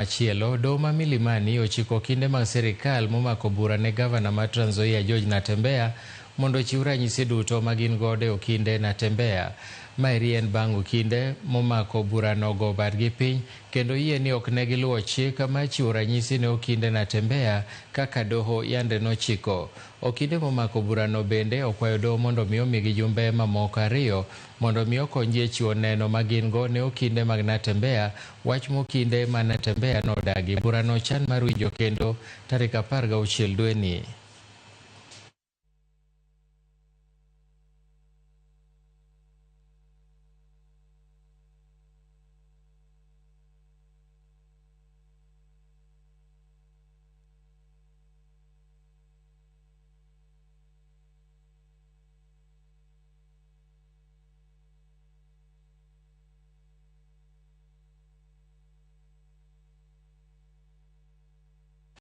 Machielo, doho ma Milimani ochiko okinde mag sirikal momako bura ne gavana ma Trans Nzoia George Natembeya mondo ochiw ranyisi duto ma gin godo e okinde Natembeya. Maeri en bang' okinde momako burano go badgi piny kendo yie ni ok ne giluwo chik mar chiwo ranyisi ne okinde Natembeya kaka doho yande nochiko. Okinde momako burano bende okwayo doho mondo mi omigi jumbe mamoko ariyo mondo mi okonygi e chiwo neno ma gin go ne okinde mag Natembeya, wach mokinde ma Natembeya nodagi. Burano ochan mar winjo kendo tarik 16 dweni.